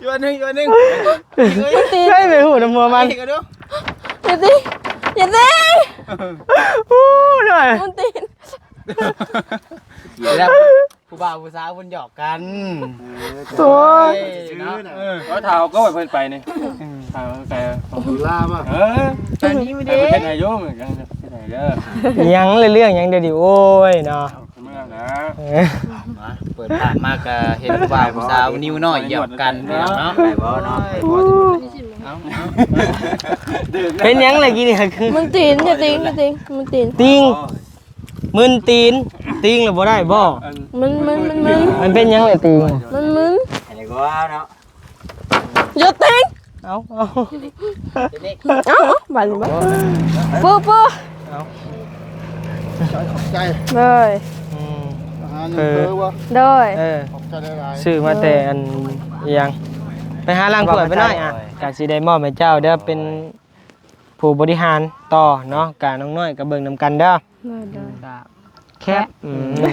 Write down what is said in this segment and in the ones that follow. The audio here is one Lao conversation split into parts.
ອີກອັນໜຶ່ງ ອີກອັນໜຶ່ງ ໃຫ້ໄປຮູ້ນຳຫົວມັນ ອີກອັນໜຶ່ງ ຢ່າຕີ ຢ່າຕີ ໂອ້ຍ ມັນຕີນ ແລ້ວຜູ້ບ່າວຜູ້ສາວເພິ່ນຫຍອກກັນ ໂອ້ຍ ເນາະ ເອີ ເອົາເຖົ້າກໍໃຫ້ເພິ່ນໄປນີ້ ເອີ ເຖົ້າໄປ ຂອງລາວ ເອີ ຕອນນີ້ມັນເດ້ ເຮັດໃຫ້ຢູ່ ເຮັດໃຫ້ເດີ ຫຍັງລະ ເລື່ອງຫຍັງດຽວນີ້ ໂອ້ຍເນາະ ເມືອນະ ເອີ ມາ ເປີດພາບມາກະເຫັນຜູ້ບ່າວຜູ້ສາວນິ້ວນ້ອຍຫຍອກກັນເນາະ ໄດ້ບໍ່ເນາະ ເອົາ ເອົາ ເປັນຫຍັງລະກີ້ນີ້ ມຶນຕີນ ຢ່າຕີງ ຢ່າຕີງ ມຶນຕີນ ຕີງ ມຶນຕີນ ຕີງລະບໍ່ໄດ້ບໍ່ ມັນ ມັນ ມັນ ມັນ ມັນເປັນຫຍັງລະຕີງ ມັນມຶນ ອັນນີ້ກໍວ່າເນາະ ຢ່າຕີງ ເອົາ ເອົາ ເອົາ ບາດນີ້ ບາດ ເປີ ເປີ ເອົາ ຂອບໃຈ ໂດຍ ອືມ ອາຫານຍັງເຕີບໍ່ ໂດຍ ເອີ ຂອບໃຈຫຼາຍໆ ຊື້ມາແຕ່ອັນ ອີ່ຫຍັງ ໄປຫາລ້າງຖ້ວຍໄປໜ້ອຍ ອາ ກະຊິໄດ້ມອບໃຫ້ເຈົ້າເດີ ເປັນຜູ້ບໍລິຫານຕໍ່ເນາະ ກະນ້ອງນ້ອຍກະເບິ່ງນຳກັນເດີ ໂດຍ ໂດຍ ກະ ແຄບ ອືມ ລ້າ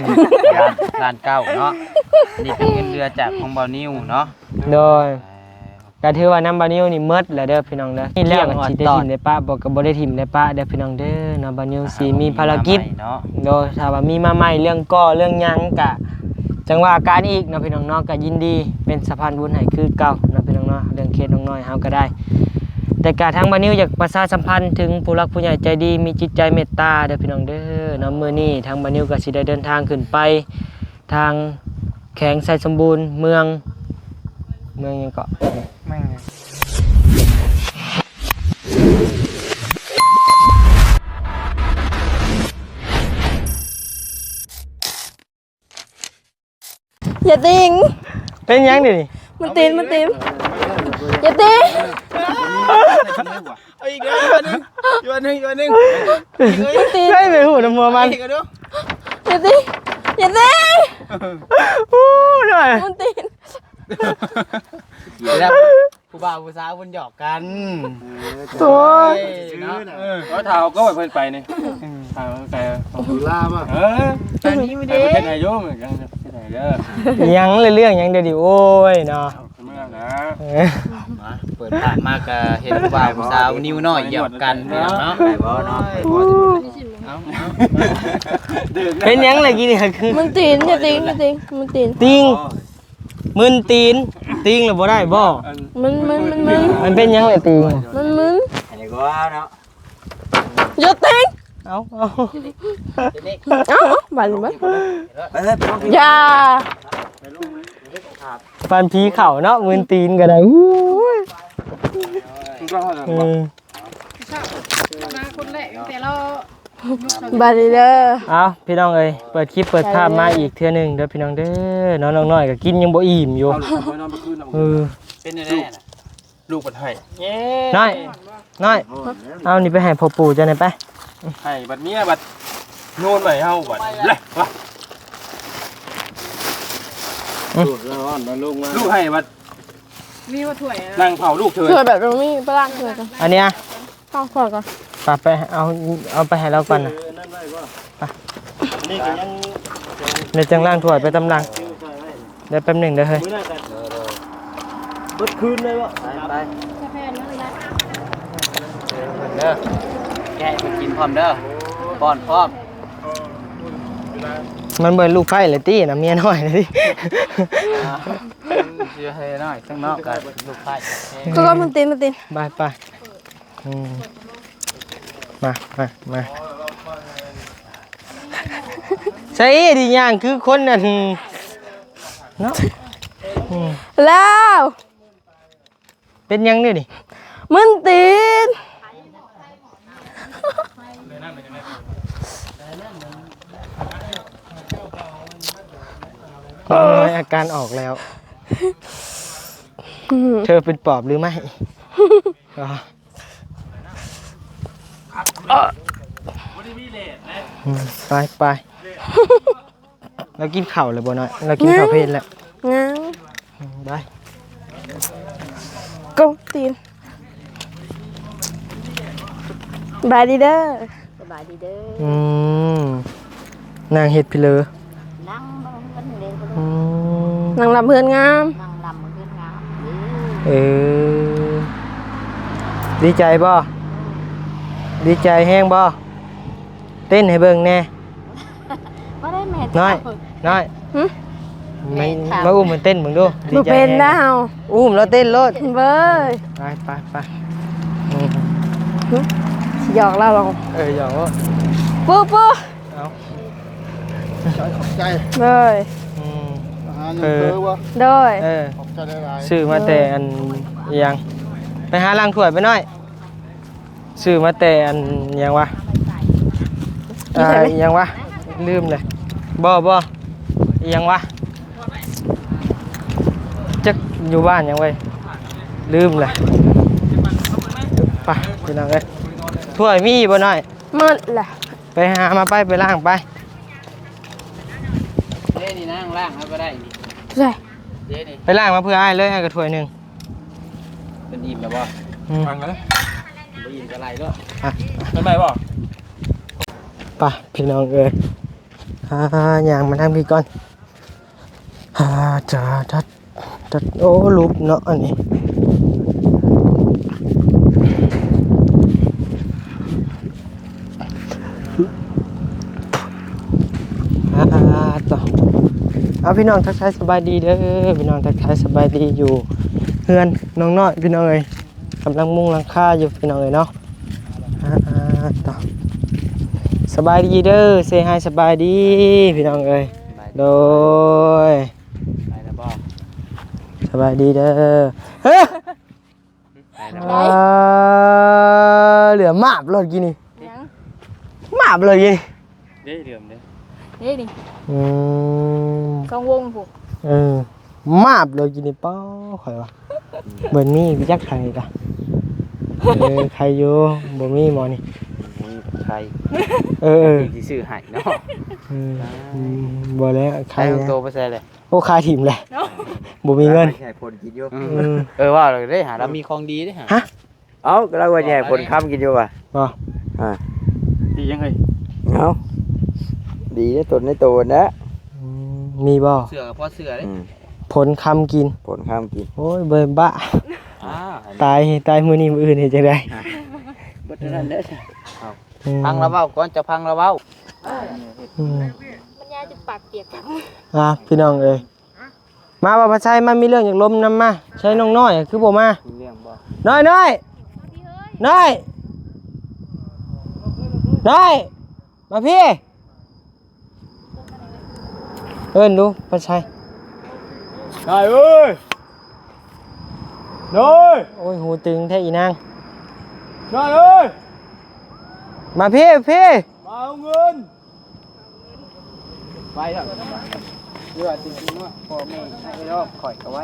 ນ ລ້ານເກົ້າເນາະ ນີ້ເປັນເງິນເດືອຈາກຂອງບ່າວນິວເນາະ ໂດຍ ເອີ ກະຖືວ່ານຳບ່າວນິວນີ້ໝົດແລ້ວເດີພີ່ນ້ອງເດີ ນີ້ແລ້ວກະຊິໄດ້ຖິ້ມໄດ້ປະບໍ່ ກະບໍ່ໄດ້ຖິ້ມໄດ້ປະເດີພີ່ນ້ອງເດີເນາະ ບ່າວນິວຊິມີພາລະກິດເນາະ ໂດຍ ຖ້າວ່າມີມາໃໝ່ເລື່ອງກໍ່ເລື່ອງຫຍັງກະ ຈັ່ງວ່າກັນອີກເນາະພີ່ນ້ອງເນາະ ກະຍິນດີເປັນສະພານບຸນໃຫ້ຄືເກົ່າເນາະພີ່ນ້ອງເນາະ ເລື່ອງເຂດນ້ອງນ້ອຍເຮົາກະໄດ້ ແຕ່ກະທາງບ່າວນິວຢາກປະຊາສຳພັນເຖິງຜູ້ຫຼັກຜູ້ໃຫຍ່ໃຈດີ ມີຈິດໃຈເມດຕາເດີພີ່ນ້ອງເດີເນາະ ມື້ນີ້ທາງບ່າວນິວກະຊິໄດ້ເດີນທາງຂຶ້ນໄປທາງແຂວງໄຊສົມບູນ ເມືອງ ເມືອງຫຍັງເກາະ ເມືອງຫຍັງ ຢ່າຕີງ ເປັນຫຍັງດຽວນີ້ ມັນຕີນ ມັນຕີນ ຢ່າຕີງ ເອົາອີກແລ້ວ ອີກອັນໜຶ່ງ ອີກອັນໜຶ່ງ ອີກອັນໜຶ່ງ ມັນຕີນ ໃຫ້ໄປຮູ້ນຳຫົວມັນ ອີກອັນໜຶ່ງ ຢ່າຕີງ ຢ່າຕີງ ໂອ້ຍ ມັນຕີນ ແລ້ວ ຜູ້ບ່າວຜູ້ສາວເພິ່ນຫຍອກກັນ ເອີ ໂອ້ຍ ຊື່ໆ ເນາະ ເອີ ເອົາເຖົ້າກໍໃຫ້ເພິ່ນໄປນີ້ ເອີ ເຖົ້າໄປ ຂອງລາວ ເອີ ຕອນນີ້ມັນເດ້ ເຮັດໃຫ້ຢູ່ ເຮັດໃຫ້ເດີ ຫຍັງລະ ເລື່ອງຫຍັງດຽວນີ້ ໂອ້ຍເນາະ ເມືອນະ ເອີ ມາ ເປີດພາບມາກະເຫັນຜູ້ບ່າວຜູ້ສາວນິ້ວນ້ອຍຫຍອກກັນເນາະ ໄດ້ບໍ່ເນາະ ໄດ້ບໍ່ ເອົາ ເປັນຫຍັງລະກີ້ນີ້ ມຶນຕີນ ຢ່າຕີງ ຢ່າຕີງ ມຶນຕີນ ຕີງ ມຶນຕີນ ຕີງລະບໍ່ໄດ້ບໍ່ ມັນ ມັນ ມັນ ມັນ ມັນເປັນຫຍັງລະຕີງ ມັນມຶນ ອັນນີ້ກໍວ່າເນາະ ຢ່າຕີງ ເອົາ ເອົາ ເອົາ ບາດນີ້ ບາດ ຢ່າ ປານຜີເຂົ້າເນາະ ມຶນຕີນກໍໄດ້ ອູ້ຍ ເອີ ມາຄົນແລກຕັ້ງແຕ່ລາວ ບາດນີ້ເດີ ເອົາ ພີ່ນ້ອງເອີຍ ເປີດຄລິບເປີດພາບມາອີກເທື່ອໜຶ່ງເດີພີ່ນ້ອງເດີເນາະ ນ້ອງນ້ອຍກໍກິນຍັງບໍ່ອີ່ມຢູ່ ເອີ ເປັນແນວໃດ ລູກບັດໃຫ້ ນ້ອຍ ນ້ອຍ ເອົານີ້ໄປໃຫ້ພໍ່ປູ່ເຈົ້າແດ່ໄປ ໃຫ້ບັດເມຍບັດໂຍນມາໃຫ້ເຮົາບັດ ເລີຍ ລູກໃຫ້ບັດ ມີບໍ່ຖ້ວຍ ນັ່ງເຝົ້າລູກເທີຍ ຖ້ວຍແບບບໍ່ມີ ໄປລ້າງຖ້ວຍກ່ອນ ອັນນີ້ ລ້າງຖ້ວຍກ່ອນ ໄປ ໄປເອົາ ເອົາໄປໃຫ້ລາວກ່ອນນະ ໄປ ນີ້ກໍຍັງ ດຽວຈັ່ງລ້າງຖ້ວຍໄປຕາມຫຼັງ ດຽວແປັບໜຶ່ງເດີເຮີຍ ມື້ໜ້າກັນ ເບິດຄືນເລີຍບໍ່ ໄປ ໄປ ເດີ ແກະໃຫ້ເພິ່ນກິນພ້ອມເດີ ປ້ອນພ້ອມ ມັນເບິດລູກໃພ້ແລ້ວຕິ ນະ ເມຍນ້ອຍແລ້ວຕິ ເອີ ຊິໃຫ້ນ້ອຍ ຂ້າງນອກກໍລູກໃພ້ ກໍມັນຕີນ ມັນຕີນ ໄປ ໄປ ອືມ ມາ ມາ ມາ ໃສ່ດີຍ່າງຄືຄົນນັ້ນເນາະ ອືມ ແລ້ວ ເປັນຫຍັງນີ້ນີ້ ມຶນຕີນ ນ້ອຍອາການອອກແລ້ວ ເທີເປັນປອບຫຼືໄມ້ ອືມ ໄປ ໄປ ລາວກິນເຂົ້າແລ້ວບໍ່ນ້ອຍ? ລາວກິນເຂົ້າເພນແລ້ວ? ຍັງ ອືມ ໄປ ກົບຕີນ ສະບາຍດີເດີ ສະບາຍດີເດີ ອືມ ນາງເຮັດພິເລີ ນັ່ງເບິ່ງເພິ່ນເດ້ ອືມ ນັ່ງລຳເຮືອນງາມ ນັ່ງລຳເຮືອນງາມ ເອີ ດີໃຈບໍ່? ດີໃຈແຮງບໍ່? ເຕັ້ນໃຫ້ເບິ່ງແດ່. ບໍ່ໄດ້ແມ່ນ ນ້ອຍ ນ້ອຍ ຫຶ? ມາ ແມ່ນ ມາອຸ້ມມັນເຕັ້ນເບິ່ງດູ. ບໍ່ເປັນແລ້ວ ອຸ້ມແລ້ວເຕັ້ນໂລດ. ເວີຍ ໄປ ໄປ ໄປ. ອືມ ຫຶ? ຫຍອກລາວລອງ. ເອີ ຫຍອກໂລດ. ປູ ປູ. ເອົາ ຂອບໃຈ ເລີຍ. ອືມ ອາຫານຍັງເຕີບໍ່? ໂດຍ ເອີ ຂອບໃຈຫຼາຍໆ. ຊື້ມາແຕ່ອັນ ອີ່ຫຍັງ ໄປຫາລ້າງຖ້ວຍໄປນ້ອຍ. ຊື້ມາແຕ່ອັນຫຍັງວະ ຢູ່ໃສ ອ່າ ເລີຍ ອີ່ຫຍັງວະ ລືມເລີຍ. ບໍ່ ບໍ່ ອີ່ຫຍັງວະ ຈັກຢູ່ບ້ານຫຍັງເວີຍ ລືມເລີຍ. ໄປພີ່ນ້ອງເອີຍ ຖ້ວຍມີບໍ່ນ້ອຍ? ໝົດລະ ໄປຫາມາໄປ ໄປລ້າງໄປ. ເດ້ນີ້ນາງ ລ້າງໃຫ້ບໍ່ໄດ້ນີ້ ໃສ່ ເດ້ນີ້ ໄປລ້າງມາເພື່ອອ້າຍເລີຍ ອ້າຍກໍຖ້ວຍໜຶ່ງ. ເປັນອີ່ມແລ້ວບໍ່? ອືມ ຟັງກັນ ບໍ່ອີ່ມກໍໄລ່ໂລດ. ອ່ະ ເປັນໄໝບໍ່? ໄປພີ່ນ້ອງເອີຍ ອ່າ ຍ່າງມາທາງພີ້ກ່ອນ. ອ່າ ຈະ ຈະ ຈະ ໂອ້ ຫຼຸບເນາະອັນນີ້. ອ່າ ຕໍ່ ເອົາ ພີ່ນ້ອງທັກທາຍສະບາຍດີເດີ ພີ່ນ້ອງທັກທາຍສະບາຍດີຢູ່ເຮືອນນ້ອງນ້ອຍ ພີ່ນ້ອງເອີຍ ກຳລັງມຸງຫຼັງຄາຢູ່ ພີ່ນ້ອງເອີຍເນາະ. ອ່າ ຕໍ່ ສະບາຍດີເດີ ເຊຮາຍ ສະບາຍດີພີ່ນ້ອງເອີຍ. ໂດຍ ໄປແລ້ວບໍ່? ສະບາຍດີເດີ. ເຮີ້ຍ ໄປແລ້ວບໍ່? ອ່າ ເຫຼືອມາບໂລດກີ້ນີ້ ຫຍັງ? ມາບໂລດກີ້ນີ້ ເດ້ ເຫຼືອມເດ້ ເດ້ນີ້. ອືມ ສອງວົງພຸ້ນ. ເອີ ມາບໂລດກີ້ນີ້ ປ້າ ຂ້ອຍວ່າ ເບິ່ງນີ້ໄປຈັກທາງນີ້ກະ ເອີ ໄຄຢູ່ ບໍ່ມີໝໍນີ້ ບໍ່ມີໄຄ. ເອີ ເອີ ທີ່ຊື້ໃຫ້ເນາະ. ອືມ ອ່າ ອືມ ບໍ່ແລ້ວ ໄຄ ໄຄຂອງໂຕໄປໃສແຫຼະ? ໂອ້ ຂາຍຖິ້ມແຫຼະ ເນາະ ບໍ່ມີເງິນ ໃຫ້ຜົນກິນຢູ່. ອືມ ເອີ ວ່າແລ້ວເດ້ ຫາລາວມີຂອງດີເດ້ຫາ. ຮະ? ເອົ້າ ກໍລາວວ່າຊິໃຫ້ຜົນຄຳກິນຢູ່ວ່າ. ບໍ່ ອ່າ ດີຫຍັງເຮີ້ຍ? ເອົ້າ ດີໃນຕົນໃນໂຕນະ. ອືມ ມີບໍ່? ເສື້ອກໍພໍເສື້ອເດ້. ອືມ ຜົນຄຳກິນ ຜົນຄຳກິນ. ໂອ້ຍ ເບິ່ງບະ ອ່າ ຕາຍ ຕາຍມື້ນີ້ມື້ອື່ນເຮັດຈັ່ງໃດ? ອ່າ ເບິດເທົ່ານັ້ນເດ້. ເອົ້າ ອືມ ຟັງລາວເວົ້າກ່ອນ ເຈົ້າຟັງລາວເວົ້າ. ອືມ ບັນຍາຍຈົນປາກປຽກ. ອ່າ ພີ່ນ້ອງເອີຍ ມາ ບ່າວພັດໄຊ ມາ ມີເລື່ອງຢາກລົມນຳ ມາ. ໃສນ້ອງນ້ອຍຄືບໍ່ມາ? ມີເລື່ອງບໍ່? ນ້ອຍ ນ້ອຍ ນ້ອຍ ນ້ອຍ ມາພີ້ ເອີ້ນດູ ພັດໄຊ. ນ້ອຍເອີຍ ນ້ອຍ. ໂອ້ຍ ຫູຕຶງແທ້ອີນາງ. ນ້ອຍເອີຍ ມາພີ້ ມາພີ້ ມາເອົາເງິນ. ໄປແລ້ວ ເຫຼືອຕິດເນາະ ພໍ່ແມ່ໃຫ້ລອກ ຂ້ອຍກໍໄວ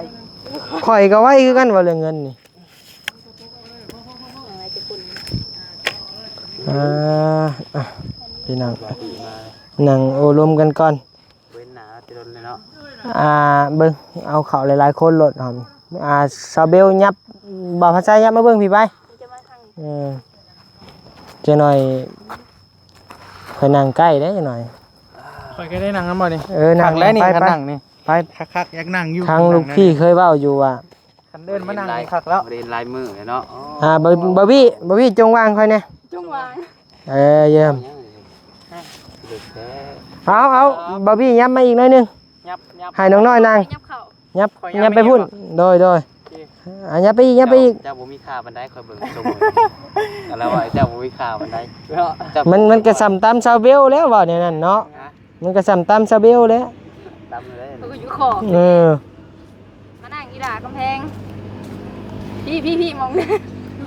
ຂ້ອຍກໍໄວຄືກັນ ເວົ້າເລື່ອງເງິນນີ້. ອ່າ ອ່ະ ພີ່ນ້ອງ ນັ່ງໂອ້ລົມກັນກ່ອນ ເວັ້ນໜ້າແຕ່ດົນເລີຍເນາະ. ອ່າ ເບິ່ງ ເອົາເຂົ້າຫຼາຍໆຄົນໂລດ. ອ່າ ສາວເບວ ຫຍັບ ບ່າວພັດໄຊ ຫຍັບມາເບິ່ງພີ້ໄປ. ເອີ ຈັກໜ້ອຍ ຂ້ອຍນັ່ງໃກ້ເດ້ ຈັກໜ້ອຍ. ຂ້ອຍກໍໄດ້ນັ່ງນຳບໍ່ນີ້? ເອີ ນັ່ງ ຄັກແລ້ວນີ້ ໄປ ຄັນ ໄປ ນັ່ງນີ້ ໄປ ຄັກໆ ຢາກນັ່ງຢູ່. ທາງລູກພີ່ເຄີຍເວົ້າຢູ່ວ່າ ຄັນເດີນມານັ່ງນີ້ຄັກແລ້ວ ບໍ່ໄດ້ເຫັນລາຍມື້ເນາະ. ອ່າ ບາ ບາບີ ບາບີ ຈົ່ງວາງຂ້ອຍແດ່ ຈົ່ງວາງ. ເອີ ຢ້ຽມ. ເອົາ ເອົາ ບາບີ ຫຍັບມາອີກໜ້ອຍໜຶ່ງ ຫຍັບ ຫຍັບ ໃຫ້ນ້ອງນ້ອຍນັ່ງ ຫຍັບເຂົ້າ ຫຍັບ ຂ້ອຍຫຍັບໄປພຸ້ນ ໄປຢູ່ບໍ່? ໂດຍ ໂດຍ ໂອເຄ ອ່າ ຫຍັບໄປອີກ ຫຍັບໄປອີກ. ເຈົ້າ ເຈົ້າບໍ່ມີຄ່າປານໃດ ຂ້ອຍເບິ່ງຊົງ ກໍລະວ່າເຈົ້າບໍ່ມີຄ່າປານໃດ. ມັນ ມັນກໍສ່ຳຕຳຊາວເບວແລ້ວ ເວົ້າແນວນັ້ນເນາະ. ຮະ? ມັນກໍສ່ຳຕຳຊາວເບວແລ້ວ ຕຳເລີຍ ເຂົາກໍຢູ່ຂອບ. ເອີ ມານັ່ງອີ່ຫຼ້າກຳແພງ ພີ້ ພີ້ ພີ້ ມອງ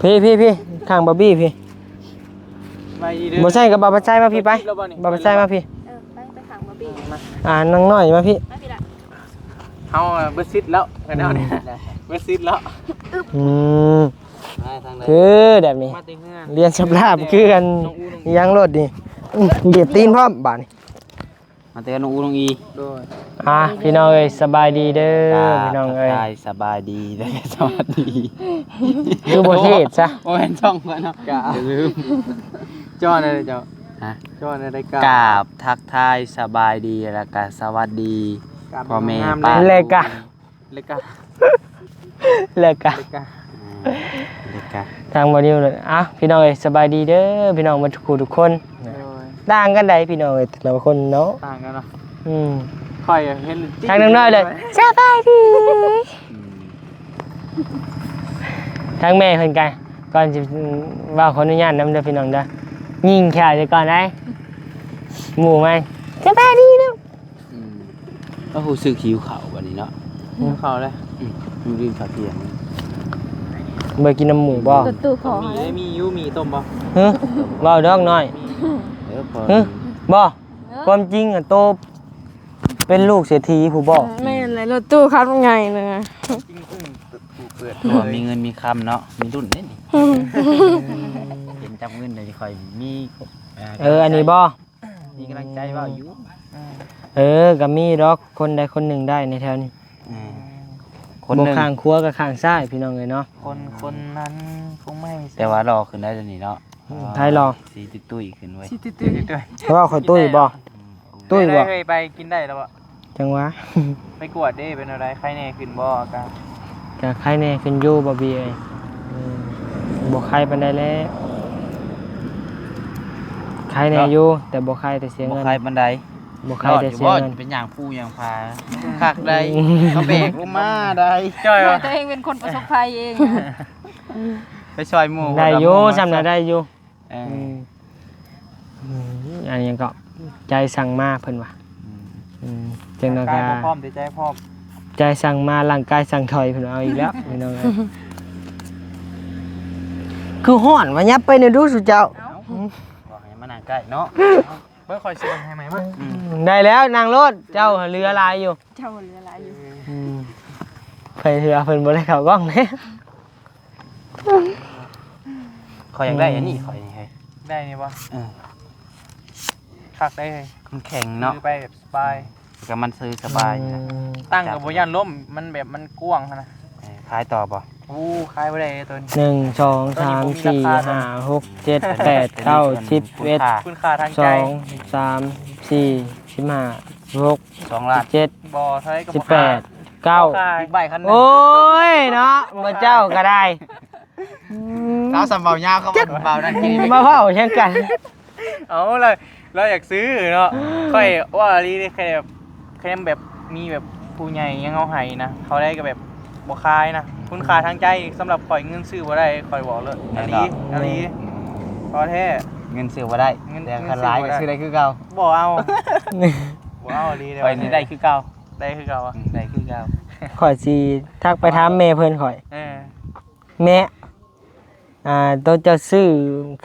ພີ້ ພີ້ ພີ້ ຂ້າງບາບີພີ້. ບໍ່ໃຊ່ກໍບໍ່ ບໍ່ໃຊ່ ມາພີ້ໄປ ບໍ່ໃຊ່ ມາພີ້. ເອີ ໄປ ໄປຂ້າງບາບີ ອ່າ ນາງນ້ອຍມາພີ້ ມາພີ້ລະ. ເຮົາເບິດສິດແລ້ວ ອືມ ເບິດສິດແລ້ວ. ອືມ ຄືແບບນີ້ ມາແຕ່ເຮືອນ ລຽນສຳລາບຄືກັນ ນ້ອງອູ້ ນ້ອງອີ່ຫຍັງໂລດນີ້. ອືມ ຢຽບຕີນພ້ອມບາດນີ້. ມາແຕ່ນ້ອງອູ້ ນ້ອງອີ່. ໂດຍ ອ່າ ພີ່ນ້ອງເອີຍ ສະບາຍດີເດີ ພີ່ນ້ອງເອີຍ. ສະບາຍດີ ແລະ ສະຫວັດດີ. ຄືບໍ່ເທດຊະ ບໍ່ແມ່ນຊ່ອງຂ້ອຍເນາະ ກະລືມ. ຈ້ອນໄດ້ເຈົ້າ. ຮະ? ຈ້ອນໄດ້ ກາບ ກາບທັກທາຍສະບາຍດີ ແລ້ວກະສະຫວັດດີພໍ່ແມ່ປ້າ ແລ້ວກະ ແລ້ວກະ ແລ້ວກະ ເດກາ ເດກາ ທາງບ່າວນິວ ເອົາ ພີ່ນ້ອງເອີຍ ສະບາຍດີເດີພີ່ນ້ອງເບິດທຸກຜູ້ທຸກຄົນ. ໂດຍ ຕ່າງກັນໃດພີ່ນ້ອງເອີຍ ແຕ່ລະຄົນເນາະ ຕ່າງກັນເນາະ. ອືມ ຂ້ອຍເຫັນທາງນ້ອງນ້ອຍເລີຍ ສະບາຍດີ. ອືມ ທາງແມ່ເພິ່ນກະ ກ່ອນຊິເວົ້າ ຂໍອະນຸຍາດນຳເດີພີ່ນ້ອງເດີ ຍິງແຂ້ວໃສ່ກ່ອນໄດ ໝູ່ມາ ສະບາຍດີລູກ. ອືມ ກໍຮູ້ສຶກຫິວເຂົ້າບັດນີ້ເນາະ ຫິວເຂົ້າເລີຍ. ອືມ ກິນເຂົ້າທ່ຽງ ບໍ່ກິນນຳໝູ່ບໍ່? ຕູ້ພໍ ມີ ມີຢູ່ ມີຕົ້ມບໍ່? ຫຶ ເວົ້າດອກນ້ອຍ ເອີ ພໍ ຫຶ ບໍ່ ເອີ ຄວາມຈິງອະ ໂຕເປັນລູກເສດຖີພຸ້ນບໍ່? ແມ່ນແຫຼະ ລົດຕູ້ຄັນໃຫຍ່ນະ ຈິງເພິ່ງເປີດ ເພາະວ່າມີເງິນມີຄຳເນາະ ມີລຸ້ນເດ້ນີ້ ເຫັນຈັບເງິນໄດ້ ຂ້ອຍມີ ເອີ ອັນນີ້ບໍ່? ມີກຳລັງໃຈເວົ້າຢູ່ ເອີ ກໍມີດອກ ຄົນໃດຄົນໜຶ່ງໄດ້ໃນແຖວນີ້ ອືມ ຄົນໜຶ່ງ ບໍ່ຂ້າງຂວາກໍຂ້າງຊ້າຍ ພີ່ນ້ອງເອີຍເນາະ. ຄົນ ຄົນນັ້ນຄົງໄມ່ ແຕ່ວ່າຫຼໍ່ຂຶ້ນໄດ້ດຽວນີ້ເນາະ ໃຜຫຼໍ່? ສີຕຸ້ຍໆຂຶ້ນເວີຍ ສີຕຸ້ຍໆ ເວົ້າຂ້ອຍຕຸ້ຍບໍ່? ຕຸ້ຍບໍ່? ໄດ້ໄປກິນໄດ້ແລ້ວບໍ່? ຈັ່ງຫວະ ໄປກວດເດ້ ເປັນແນວໃດ ໄຄແນ່ຂຶ້ນບໍ່ອາການ? ກະໄຄແນ່ຂຶ້ນຢູ່ ບໍ່ບີເອີຍ ອືມ ບໍ່ໄຄປານໃດແລ້ວ ໄຄແນ່ຢູ່ ແຕ່ບໍ່ໄຄແຕ່ເສຍເງິນ ບໍ່ໄຄປານໃດ ບໍ່ໄຄແຕ່ເສຍເງິນ. ເປັນຫຍັງ ປູຫຍັງພາ ຄັກໄດ ເຂົາແບກລົງມາໄດ ຈ່ອຍວ່າ ຕົວເອງເປັນຄົນປະສົບໄພເອງ ໄປຊ່ອຍໝູ່ ໄດ້ຢູ່ ຊ່ຳນະໄດ້ຢູ່. ເອີ ອືມ ອືມ ອັນຫຍັງກໍ ໃຈສັ່ງມາເພິ່ນວ່າ ອືມ ອືມ ຈັ່ງນັ້ນກໍ ກາຍບໍ່ພ້ອມ ແຕ່ໃຈພ້ອມ ໃຈສັ່ງມາ ຮ່າງກາຍສັ່ງຖອຍ ເພິ່ນເອົາອີກແລ້ວ ພີ່ນ້ອງເອີຍ ຄືຮ້ອນວ່າ ຫຍັບໄປແດ່ດູສູ່ເຈົ້າ ເອົ້າ ອືມ ບອກໃຫ້ມານັ່ງໃກ້ເນາະ ເບິ່ງຂ້ອຍຊິເບິ່ງໃຫ້ໃໝ່ເບິ່ງ ອືມ ໄດ້ແລ້ວ ນັ່ງໂລດ ເຈົ້າເຫຼືອຫຼາຍຢູ່ ເຈົ້າເຫຼືອຫຼາຍຢູ່ ອືມ ໃຜເຫຼືອ ເພິ່ນບໍ່ໄດ້ເຂົ້າກ້ອງເດ້. ຂ້ອຍຢາກໄດ້ອັນນີ້ ຂ້ອຍນີ້ເຮີ້ຍ ໄດ້ນີ້ບໍ່? ເອີ ຄັກໄດ໋ເຮີ້ຍ ມັນແຂງເນາະ ຖືໄປແບບສະບາຍ ແລ້ວກໍມັນຊື່ສະບາຍນະ ອືມ ຕັ້ງກໍບໍ່ຢ້ານລົ້ມ ມັນແບບມັນກວ້າງຫັ້ນນະ ເອີ ຂາຍຕໍ່ບໍ່? ໂອ້ ຂາຍບໍ່ໄດ້ໂຕນີ້ ໜຶ່ງ ສອງ ສາມ ສີ່ ຫ້າ ຫົກ ເຈັດ ແປດ ເກົ້າ ສິບ ສິບເອັດ ຄຸນຄ່າທາງໃຈ ສອງ ສາມ ສີ່ ສິບຫ້າ ສິບຫົກ ສອງລ້ານ ສິບເຈັດ ບໍ່ ເທົ່າໃດກໍບໍ່ຂາຍ ສິບແປດ ເກົ້າ ອີກໃບຄັນໜຶ່ງ ໂອ້ຍເນາະ ໝູ່ເຈົ້າກໍໄດ້ ອືມ ລາວສ່ຳເວົ້າຍາວ ເຂົາເວົ້ານັ້ນ ມາເວົ້າຫຍັງກັນ ເອົາ ລາວ ລາວຢາກຊື້ເນາະ ຂ້ອຍວ່າອີ່ຫຼີເດ້ ແຄ່ແບບ ແຄ່ແບບ ມີແບບຜູ້ໃຫຍ່ຫຍັງເອົາໃຫ້ນະ ເທົ່າໃດກໍແບບບໍ່ຂາຍນະ ຄຸນຄ່າທາງໃຈສຳລັບຂ້ອຍ ເງິນຊື້ບໍ່ໄດ້ ຂ້ອຍບອກເລີຍ ອີ່ຫຼີ ອີ່ຫຼີ ພໍແທ້ ເງິນຊື້ບໍ່ໄດ້ ເງິນ ແຕ່ຄັນຫຼາຍກໍຊື້ໄດ້ຄືເກົ່າ ບໍ່ເອົາ ບໍ່ເອົາອີ່ຫຼີເດ້ ຂ້ອຍນີ້ໄດ້ຄືເກົ່າ ໄດ້ຄືເກົ່າ ອືມ ໄດ້ຄືເກົ່າ ຂ້ອຍຊິທັກໄປຖາມແມ່ເພິ່ນຂ້ອຍ ເອີ ແມ່ ອ່າ ໂຕເຈົ້າຊື້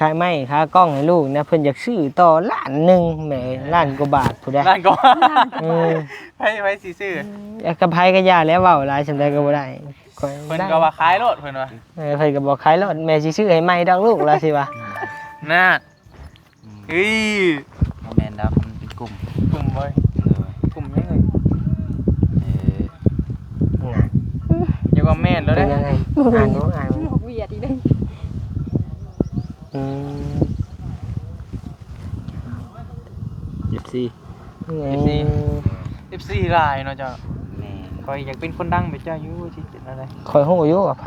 ຂາຍໄມ້ຂາຍກ້ອງໃຫ້ລູກນະ ເພິ່ນຢາກຊື້ຕໍ່ລ້ານໜຶ່ງ ແມ່ ລ້ານກວ່າບາດພຸ້ນເດ້ ລ້ານກວ່າບາດ ເອີ ໃຜ ໃຜຊິຊື້ ອືມ ກັບໃຜກໍຢ່າແລ້ວ ເວົ້າຫຼາຍສ່ຳໃດກໍບໍ່ໄດ້ ຂ້ອຍ ເພິ່ນກໍວ່າຂາຍໂລດ ເພິ່ນວ່າ ເອີ ເພິ່ນກໍບອກຂາຍໂລດ ແມ່ຊິຊື້ໃຫ້ໃໝ່ດອກລູກ ລາວຊິວ່າ ນະ ອືມ ເອີຍ ບໍ່ແມ່ນດອກ ມັນເປັນກຸ່ມ ກຸ່ມເວີຍ ເອີ ກຸ່ມຫຍັງເອີຍ ເອີ ຍັງວ່າແມ່ນແລ້ວເດ້ ເປັນຫຍັງໄງ ອ່ານດູ ອ່ານດູ ໝວກຫວຽດອີກເດ້ ອືມ ເອັຟຊີ ເອັຟຊີ ເອັຟຊີຫຼາຍເນາະເຈົ້າ ແມ່ນ ຂ້ອຍຢາກເປັນຄົນດັງແບບເຈົ້າຢູ່ ຊິເປັນແນວໃດ ຂ້ອຍຮູ້ຢູ່ວ່າໃຜ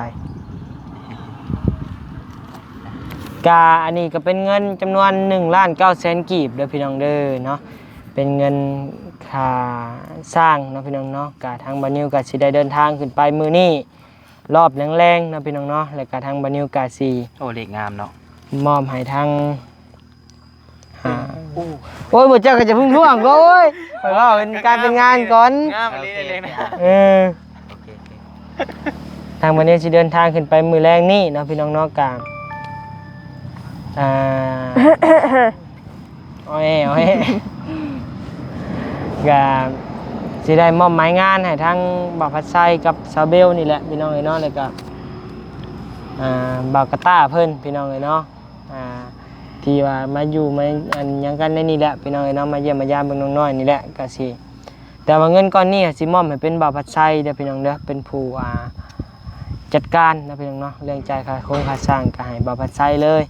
ກະອັນນີ້ກໍເປັນເງິນຈຳນວນໜຶ່ງລ້ານເກົ້າແສນກີບເດີພີ່ນ້ອງເດີເນາະ ເປັນເງິນຄ່າສ້າງເນາະພີ່ນ້ອງເນາະ ກະທາງບ່າວນິວກໍຊິໄດ້ເດີນທາງຂຶ້ນໄປມື້ນີ້ລອບແລງໆເນາະພີ່ນ້ອງເນາະ ແລ້ວກະທາງບ່າວນິວກໍຊິ ໂອ້ ເລກງາມເນາະ ມອບໃຫ້ທາງ ໂອ້ຍ ບໍ່ຈັກກໍຈະເພິ່ງທວງ ໂອ້ຍ ເວົ້າເປັນການເປັນງານກ່ອນ ງາມອີ່ຫຼີເລີຍນະ ເອີ ໂອເຄ ໂອເຄ ທາງບ່າວນິວຊິເດີນທາງຂຶ້ນໄປມື້ແລງນີ້ເນາະ ພີ່ນ້ອງເນາະ ກະ ອ່າ ໂອ້ຍ ໂອ້ຍ ກະຊິໄດ້ມອບໝາຍງານໃຫ້ທາງບ່າວພັດໄຊກັບສາວເບວນີ້ແຫຼະ ພີ່ນ້ອງເອີຍເນາະ ແລ້ວກະ ອ່າ ບ່າວກະຕ້າເພິ່ນ ພີ່ນ້ອງເອີຍເນາະ ອ່າ ທີ່ວ່າມາຢູ່ມາອັນຫຍັງກັນໃນນີ້ແຫຼະ ພີ່ນ້ອງເອີຍເນາະ ມາຢ້ຽມມາຢາມເບິ່ງນ້ອງນ້ອຍນີ້ແຫຼະ ກະຊິ ແຕ່ວ່າເງິນກ້ອນນີ້ຊິມອບໃຫ້ເປັນບ່າວພັດໄຊເດີພີ່ນ້ອງເດີ ເປັນຜູ້ ອ່າ ຈັດການເນາະພີ່ນ້ອງເນາະ ເລື່ອງຈ່າຍຄ່າໂຄງຄ່າສ້າງກໍໃຫ້ບ່າວພັດໄຊເລີຍ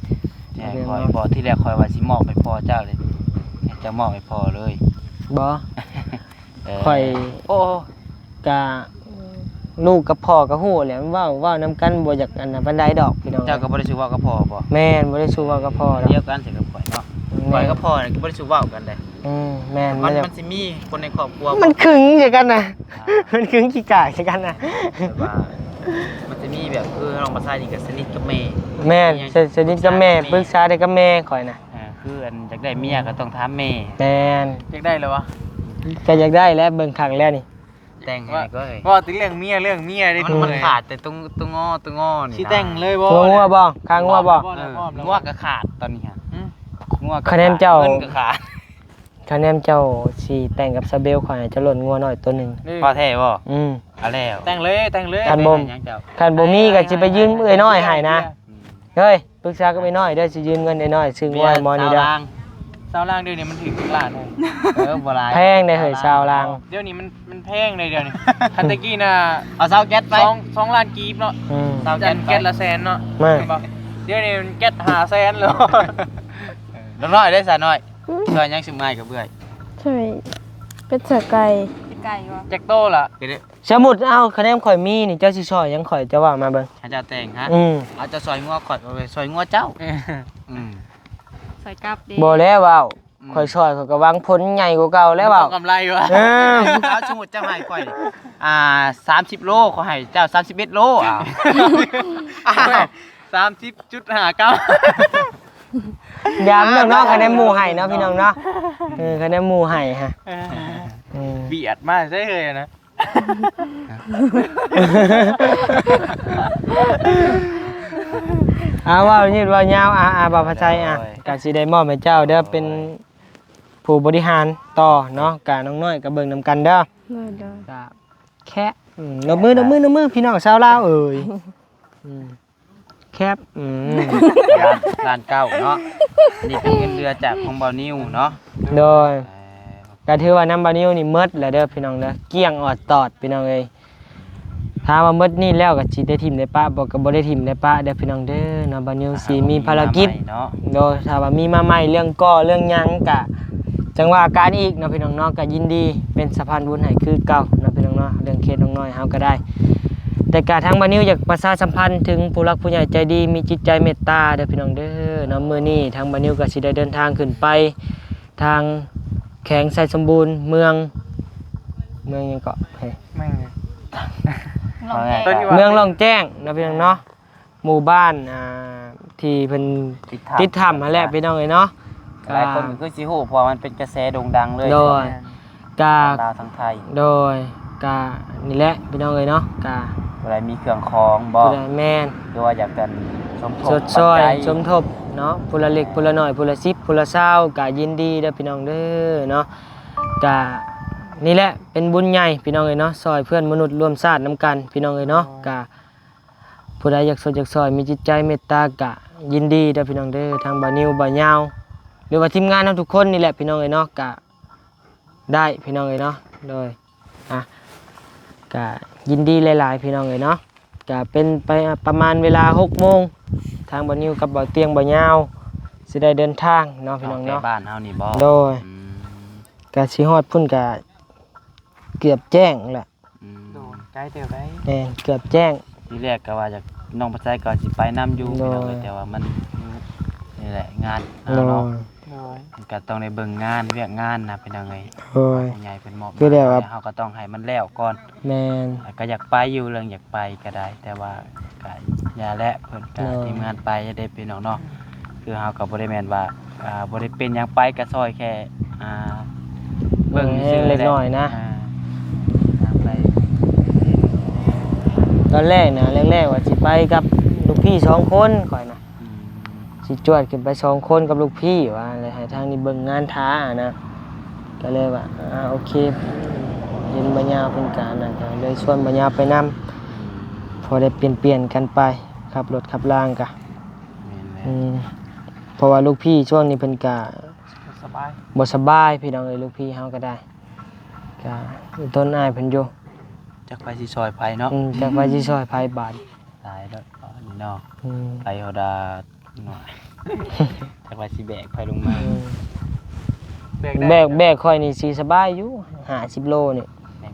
ແຕ່ຂ້ອຍບໍ່ ທີແລກຂ້ອຍວ່າຊິມອບໃຫ້ພໍ່ເຈົ້າເລີຍ ໃຫ້ເຈົ້າມອບໃຫ້ພໍ່ເລີຍ ບໍ່ ເອີ ຂ້ອຍ ໂອ້ ກະ ລູກກັບພໍ່ກໍຮູ້ແຫຼະ ມັນເວົ້າ ເວົ້ານຳກັນບໍ່ຢາກອັນນັ້ນປານໃດດອກພີ່ນ້ອງ. ເຈົ້າກໍບໍ່ໄດ້ສູ່ເວົ້າກັບພໍ່ບໍ່? ແມ່ນ ບໍ່ໄດ້ສູ່ເວົ້າກັບພໍ່ດອກ. ດຽວກັນໃສ່ກັບຂ້ອຍເນາະ. ແມ່ນ ຂ້ອຍກັບພໍ່ນີ້ກໍບໍ່ໄດ້ສູ່ເວົ້າກັນເດ້. ອືມ ແມ່ນ ມັນ ມັນຊິມີຄົນໃນຄອບຄົວ ມັນຄຶງໃສ່ກັນນະ. ອ່າ ມັນຄຶງຂີ້ກາກໃສ່ກັນນະ. ແບບວ່າມັນຈະມີແບບ ຄືນ້ອງປາໄຊນີ້ກໍສະໜິດກັບແມ່. ແມ່ນ ສະ ສະໜິດກັບແມ່ ປຶກສາແຕ່ກັບແມ່ຂ້ອຍນະ. ອ່າ ຄືອັນຢາກໄດ້ເມຍກໍຕ້ອງຖາມແມ່. ແມ່ນ ຢາກໄດ້ແລ້ວວະ? ກໍຢາກໄດ້ແຫຼະ ເບິ່ງຄັກແລ້ວນີ້. ແຕ່ງໃຫ້ກໍເອີຍ ເວົ້າແຕ່ເລື່ອງເມຍ ເລື່ອງເມຍເດ້. ມັນ ມັນຂາດແຕ່ຕົວ ຕົວງໍ ຕົວງໍນີ້ນະ. ຊິແຕ່ງເລີຍບໍ່? ງົວບໍ່? ຂ້າງົວບໍ່? ເອີ ງົວກໍຂາດຕອນນີ້ຫັ້ນ. ຫືມ? ງົວກໍຂາດ ຄະແນນເຈົ້າ ເງິນກໍຂາດ. ຄະແນນເຈົ້າຊິແຕ່ງກັບສາວເບວ ຂ້ອຍໃຫ້ເຈົ້າໂລດງົວນ້ອຍໂຕໜຶ່ງ. ພໍແທ້ບໍ່? ອືມ ເອົາແລ້ວ ແຕ່ງເລີຍ ແຕ່ງເລີຍ. ຄັນບໍ່ ແຕ່ງໃຫ້ຫຍັງເຈົ້າ? ຄັນບໍ່ມີກໍຊິໄປຢືມເອື້ອຍນ້ອຍໃຫ້ນະ. ເຮີ້ຍ ປຶກສາກັບອ້າຍນ້ອຍເດີ ຊິຢືມເງິນອ້າຍນ້ອຍຊື້ງົວໃຫ້ໝໍນີ້ເດີ. ຊາວລາງ ຊາວລາງດຽວນີ້ມັນຖືກຈັກລ້ານເຮີ້ຍ? ເອີ ບໍ່ຫຼາຍ ແພງເດ້ເຮີ້ຍ ຊາວລາງ. ດຽວນີ້ມັນ ມັນແພງເດ້ດຽວນີ້. ຄັນແຕ່ກີ້ນະ ເອົາຊາວແກັດໄປ ສອງ ສອງລ້ານກີບເນາະ. ອືມ ຊາວແກັດ ແກັດລະແສນເນາະ. ແມ່ນ ແມ່ນບໍ່? ດຽວນີ້ມັນແກັດຫ້າແສນແລ້ວ. ເອີ ນ້ອງນ້ອຍເດ້ ສາວນ້ອຍ ຊ່ອຍຫຍັງຊື້ໄມ້ກັບເອື້ອຍ? ຊ່ອຍເປັດ ຊ່ອຍໄກ່. ເປັດໄກ່ບໍ່? ຈັກໂຕລະ? ສະມຸດ ເອົາ ຄະແນນຂ້ອຍມີນີ້ ເຈົ້າຊິຊ່ອຍຫຍັງຂ້ອຍ ເຈົ້າເວົ້າມາເບິ່ງ. ໃຫ້ເຈົ້າແຕ່ງຮະ? ອືມ ເອົາ ເຈົ້າຊ່ອຍງົວຂ້ອຍ ຂ້ອຍຊ່ອຍງົວເຈົ້າ. ເອີ ອືມ ຊ່ອຍກັບເດ້. ບໍ່ແລ້ວເວົ້າ ອືມ ຂ້ອຍຊ່ອຍ ຂ້ອຍກໍຫວັງຜົນໃຫຍ່ກວ່າເກົ່າແລ້ວເວົ້າ. ກຳໄລວະ? ເອີ ເອົາ ສົມມຸດເຈົ້າໃຫ້ຂ້ອຍ ອ່າ ສາມສິບໂລ ຂ້ອຍໃຫ້ເຈົ້າສາມສິບເອັດໂລ. ອ້າວ ສາມສິບຈຸດຫ້າເກົ້າ. ຢາມເນາະ ຄະແນນໝູ່ໃຫ້ເນາະ ພີ່ນ້ອງເນາະ. ເອີ ຄະແນນໝູ່ໃຫ້ຮະ. ເອີ ເອີ ບຽດມາໃສ່ເຮີ້ຍນະ. ເອົາ ເວົ້າຍືດເວົ້າຍາວ ອ່າ ອ່າ ບ່າວພະໄຊ ອ່າ ໂດຍ ກະຊິໄດ້ມອບໃຫ້ເຈົ້າເດີ ໂດຍ ເປັນຜູ້ບໍລິຫານຕໍ່ເນາະ. ກະນ້ອງນ້ອຍກະເບິ່ງນຳກັນເດີ. ໂດຍ ໂດຍ ກະແຄະ ອືມ ຕົບມື ຕົບມື ຕົບມື ພີ່ນ້ອງຊາວລາວເອີຍ. ອືມ ແຄບ ອືມ ລ້ານ ລ້ານເກົ້າເນາະ. ນີ້ເປັນເງິນເດືອນຈາກຂອງບ່າວນິວເນາະ. ໂດຍ ເອີ ກໍຖືວ່ານຳບ່າວນິວນີ້ໝົດແລ້ວເດີພີ່ນ້ອງເດີ ກ້ຽງອອດຕອດພີ່ນ້ອງເອີຍ. ຖ້າວ່າໝົດນີ້ແລ້ວກໍຊິໄດ້ຖິ້ມໄດ້ປະບໍ່? ກໍບໍ່ໄດ້ຖິ້ມໄດ້ປະເດີພີ່ນ້ອງເດີເນາະ. ບ່າວນິວຊິມີພາລະກິດເນາະ. ໂດຍ ຖ້າວ່າມີມາໃໝ່ເລື່ອງກໍ່ເລື່ອງຫຍັງກະ ຈັ່ງວ່າກັນອີກເນາະພີ່ນ້ອງເນາະ. ກໍຍິນດີເປັນສະພານບຸນໃຫ້ຄືເກົ່າເນາະພີ່ນ້ອງເນາະ ເລື່ອງເຂດນ້ອງນ້ອຍເຮົາກໍໄດ້. ແຕ່ກະທາງບ່າວນິວຢາກປະຊາສຳພັນເຖິງຜູ້ຫຼັກຜູ້ໃຫຍ່ໃຈດີ ມີຈິດໃຈເມດຕາເດີພີ່ນ້ອງເດີເນາະ. ມື້ນີ້ທາງບ່າວນິວກໍຊິໄດ້ເດີນທາງຂຶ້ນໄປທາງແຂວງໄຊສົມບູນ ເມືອງ ເມືອງຫຍັງເກາະ? ເມືອງ ເມືອງລ່ອງແຈ້ງເນາະພີ່ນ້ອງເນາະ. ໝູ່ບ້ານ ອ່າ ທີ່ເພິ່ນຕິດຖ້ຳ ຕິດຖ້ຳຫັ້ນແຫຼະພີ່ນ້ອງເອີຍເນາະ. ຫຼາຍຄົນກໍຄືຊິຮູ້ ເພາະວ່າມັນເປັນກະແສໂດ່ງດັງເລີຍ. ໂດຍ ກະ ທັງລາວທັງໄທ. ໂດຍ ກະນີ້ແຫຼະພີ່ນ້ອງເອີຍເນາະ. ກະຜູ້ໃດມີເຄື່ອງຂອງບໍ່? ຜູ້ໃດ ແມ່ນ ຫຼືວ່າຢາກກັນສົມທົບ ຊົດຊ່ອຍ ປັດໄຈ ສົມທົບເນາະ ຜູ້ລະເລັກຜູ້ລະນ້ອຍ ຜູ້ລະສິບຜູ້ລະຊາວ ກະຍິນດີເດີພີ່ນ້ອງເດີເນາະ. ກະນີ້ແຫຼະເປັນບຸນໃຫຍ່ພີ່ນ້ອງເອີຍເນາະ ຊ່ອຍເພື່ອນມະນຸດຮ່ວມຊາດນຳກັນພີ່ນ້ອງເອີຍເນາະ. ກະ ຜູ້ໃດຢາກຊົດຢາກຊ່ອຍ ມີຈິດໃຈເມດຕາກະຍິນດີເດີພີ່ນ້ອງເດີ. ທາງບ່າວນິວ ບ່າວຍາວ ຫຼືວ່າທີມງານເຮົາທຸກຄົນນີ້ແຫຼະພີ່ນ້ອງເອີຍເນາະ ກະໄດ້ພີ່ນ້ອງເອີຍເນາະ. ໂດຍ ອ່ະ ກະຍິນດີຫຼາຍໆພີ່ນ້ອງເອີຍເນາະ. ກະເປັນໄປ ອ່ະ ປະມານເວລາຫົກໂມງ ທາງບ່າວນິວກັບບ່າວຕຽງ ບ່າວຍາວ ຊິໄດ້ເດີນທາງເນາະພີ່ນ້ອງເນາະ. ອອກແຕ່ບ້ານເຮົານີ້ບໍ່? ໂດຍ ອືມ ກະຊິຮອດພຸ້ນກະເກືອບແຈ້ງແຫຼະ. ອືມ ໂດຍ ໄກເຕີບໃດ໋. ແມ່ນ ເກືອບແຈ້ງ. ທີແລກກໍວ່າຢາກ ນ້ອງປາໄຊກໍຊິໄປນຳຢູ່ ໂດຍ ພີ່ນ້ອງເອີຍ ແຕ່ວ່າມັນ ນີ້ແຫຼະ ງານເຮົາເນາະ. ໂດຍ ໂດຍ ມັນກໍຕ້ອງໄດ້ເບິ່ງງານ ວຽກງານນະ ພີ່ນ້ອງເອີຍ. ໂດຍ ຜູ້ໃຫຍ່ເພິ່ນມອບໝາຍ ຄືແບບວ່າ ເຮົາກໍຕ້ອງໃຫ້ມັນແລ້ວກ່ອນ. ແມ່ນ ແລ້ວກໍຢາກໄປຢູ່ ເລື່ອງຢາກໄປກໍໄດ້ ແຕ່ວ່າກໍຢ່າແຫຼະ ເພິ່ນກໍ ໂດຍ ທີມງານໄປເດ້ພີ່ນ້ອງເນາະ. ຄືເຮົາກໍບໍ່ໄດ້ແມ່ນວ່າ ອ່າ ບໍ່ໄດ້ເປັນຫຍັງ ໄປກໍຊ່ອຍແຄ່ ອ່າ ເບິ່ງຊື່ໆ ເລັກນ້ອຍນະ. ອ່າ ໄປ ຕອນແລກນະ ແລກໆວ່າຊິໄປກັບລູກພີ່ສອງຄົນຂ້ອຍນະ. ອືມ ຊິຈວດຂຶ້ນໄປສອງຄົນກັບລູກພີ່ວ່າ ແລ້ວໃຫ້ທາງນີ້ເບິ່ງງານຖ້ານະ. ກໍເລີຍວ່າ ອ່າ ໂອເຄ ເຫັນບ່າວຍາວເພິ່ນກະນັ້ນ ກໍເລີຍຊວນບ່າວຍາວໄປນຳ ພໍໄດ້ປ່ຽນໆກັນໄປ ຂັບລົດຂັບລາງກະ. ແມ່ນແຫຼະ ອືມ ເພາະວ່າລູກພີ່ຊ່ວງນີ້ເພິ່ນກະ ບໍ່ສະບາຍ ບໍ່ສະບາຍພີ່ນ້ອງເອີຍ. ລູກພີ່ເຮົາກໍໄດ້ ກໍທົນອ້າຍເພິ່ນຢູ່. ຈັກໃຜຊິຊ່ອຍໃຜເນາະ. ອືມ ຈັກໃຜຊິຊ່ອຍໃຜບາດ. ຕາຍແລ້ວອັນນີ້ເນາະ. ອືມ ໄປເຮົາດາໜ້ອຍ ຈັກວ່າຊິແບກໃຜລົງມາ. ອືມ ແບກໄດ້ ແບກ ແບກຂ້ອຍນີ້ຊິສະບາຍຢູ່ ຫ້າສິບໂລນີ້. ແບກ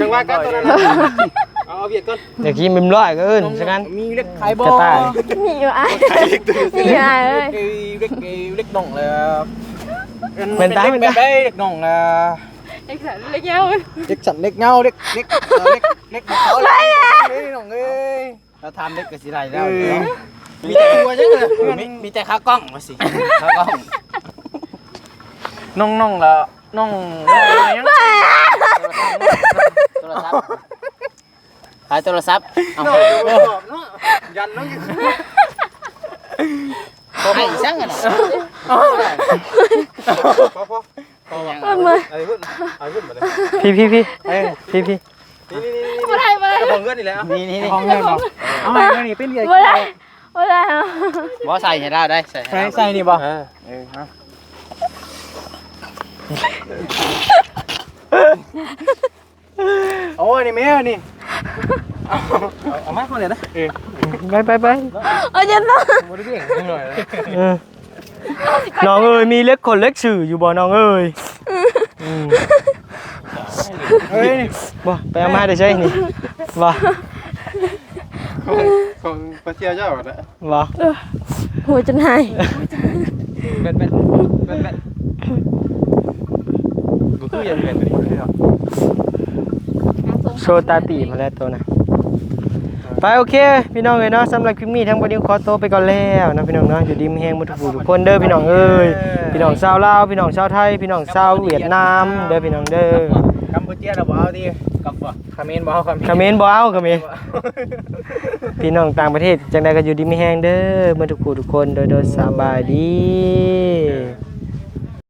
ຈັ່ງວ່າກັນຕອນນັ້ນນະ ເອົາ ເອົາວຽກກ່ອນ ຢາກກິນເອັມຮ້ອຍກໍເອີ້ນຊະກັນ ມີເຫຼັກຂາຍບໍ່? ກະຕ່າຍ ມີຢູ່ອ້າຍ ມີຢູ່ອ້າຍເອີຍ ເຫຼັກ ເຫຼັກ ເຫຼັກນ້ອງແລ້ວ ແມ່ນຕາ ແມ່ນຕາ ເຫຼັກແບບໃດເຫຼັກນ້ອງລະ? ເຫຼັກສັ້ນເຫຼັກຍາວ ເຫຼັກສັ້ນເຫຼັກຍາວ ເຫຼັກ ເຫຼັກ ເອີ ເຫຼັກ ເຫຼັກຂາວ ເຫຼັກນ້ອງເອີຍ. ຖ້າຖາມເດັກກໍຊິໄດ້ແລ້ວເນາະ ມີແຕ່ຫົວຈັ່ງນັ້ນ ມີ ມີແຕ່ຂາກ້ອງວ່າຊິ ຂາກ້ອງ ນ້ອງໆລະ ນ້ອງ ນ້ອງຫຍັງ ໂທລະສັບ ຂາຍໂທລະສັບ ເອົາ ເນາະ ບໍ່ບອກເນາະ ຢັນນ້ອງຢູ່ ໃຫ້ອີ່ຫຍັງຫັ້ນນະ ພໍ ພໍ ພໍ ພໍ ພໍ ພໍ ເອົາໄປ ເອົາຂຶ້ນ ເອົາຂຶ້ນມາເລີຍ ພີ່ໆໆ ເອີ ພີ່ໆ ນີ້ໆໆ ບໍ່ໄດ້ ບໍ່ໄດ້ ເຈົ້າຂອງເຮືອນນີ້ແຫຼະ ນີ້ໆໆ ເຈົ້າຂອງເຮືອນບໍ່ ເອົາໃຫ້ເງິນນີ້ເປັນເບຍ ບໍ່ໄດ້ ບໍ່ໄດ້ ບໍ່ໃສ່ໃຫ້ລາວໄດ້ ໃສ່ໃຫ້ລາວ ໃສ່ ໃສ່ນີ້ບໍ່ ເອີ ເອີ ເອົາ ໂອ້ຍ ນີ້ແມ່ນີ້ ເອົາ ເອົາມາຄົນເດີນະ ເອີ ໄປໄປໄປ ເອົາເຢັນເນາະ ບໍ່ໄດ້ເບິ່ງໜ້ອຍ ເອີ ນ້ອງເອີຍ ມີເຫຼັກຂົນເຫຼັກຊື່ຢູ່ບໍ່ນ້ອງເອີຍ? ອືມ ເອີຍ ບໍ່ ໄປເອົາມາແຕ່ໃສນີ້ ບໍ່ ຂອງ ຂອງປາເຊຍເຈົ້ານະ ບໍ່ ເອີ ຫົວຈົນຫາຍ ແບດ ແບດ ແບດ ແບດ ບໍ່ຄືຢ່າງແບດນີ້ເນາະ ໂຊຕາຕີມາແລ້ວໂຕນະ. ໄປ ໂອເຄ ພີ່ນ້ອງເອີຍເນາະ ສຳລັບຄລິບນີ້ທາງບ່າວນິວຂໍໂຕໄປກ່ອນແລ້ວເນາະ ພີ່ນ້ອງເນາະ ຢູ່ດີມີແຮງໝົດທຸກຜູ້ທຸກຄົນເດີ ພີ່ນ້ອງເອີຍ ພີ່ນ້ອງຊາວລາວ ພີ່ນ້ອງຊາວໄທ ພີ່ນ້ອງຊາວຫວຽດນາມເດີ ພີ່ນ້ອງເດີ ກຳປູເຈຍລະບໍ່ເອົາຕິ ກຳ ຂະເໝນບໍ່ເອົາ ຂະເໝນ ຂະເໝນບໍ່ເອົາ ຂະເໝນ ພີ່ນ້ອງຕ່າງປະເທດ ຈັ່ງໃດກໍຢູ່ດີມີແຮງເດີ ໝົດທຸກຜູ້ທຸກຄົນ ໂດຍ ໂດຍ ສະບາຍດີ.